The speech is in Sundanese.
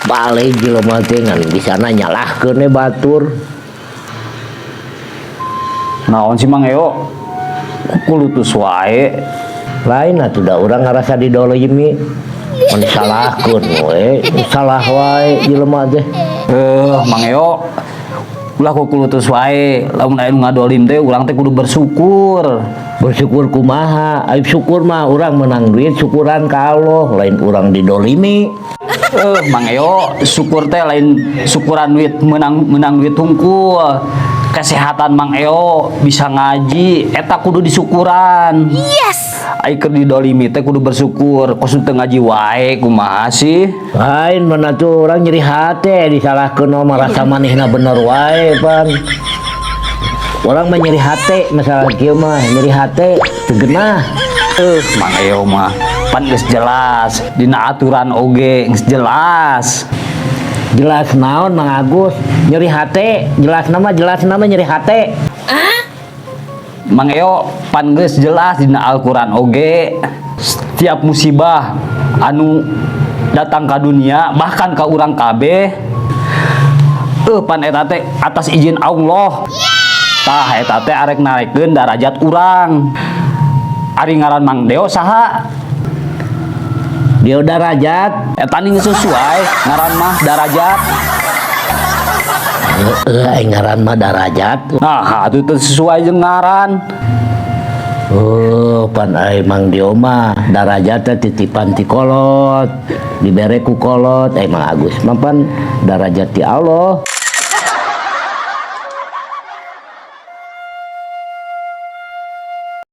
Balik jelema teh ngan bisa nyalahkeun we batur. Naon sih, Mang Eo? Kulutus wae. Lain atuh, da urang ngarasa didolimi. Mun disalahkeun we, salah wae jelema teh. Eh, Mang Eo. Ulah kukulutus wae. Lamun aya nu ngadolim teh urang teh kudu bersyukur. Bersyukur kumaha? Ayo syukur mah urang menang duit, syukuran ka Allah, lain urang didolimi. Eh, Mang Eo, syukur teh lain syukuran duit, menang menang duit hungkul. Kesehatan Mang Eo bisa ngaji eta kudu disyukuran. Yes. Ai keur didolimi teh kudu bersyukur. Kos teu ngaji wae, kumaha sih? Lain mana tuh, urang nyeri hate disalahkeun mah, merasa manehna bener wae pan. Urang mah nyeri hate, masalah kieu mah nyeri hate, teu genah. Eh, Mang Eo mah pan geus jelas dina aturan oge geus jelas. Jelas naon, Mang Agus? Nyeri hate, jelas nama nyeri hate. Mang Eo, pan geus jelas dina Al-Qur'an oge, setiap musibah anu datang ka dunia, bahkan ka urang kabeh, eh, pan eta teh atas izin Allah. Tah, eta teh arek naikeun darajat urang. Ari ngaran Mang Deo saha? Dia Darajat. Eta ning sesuai ngaran mah Darajat. Heeh, aing ngaran mah Darajat. Nah, atuh teu sesuai jeung ngaran. Oh, pan ai Mang Dio mah Darajat teh titipan ti kolot, dibere ku kolot. Eh, Mang Agus mah pan darajat ti Allah.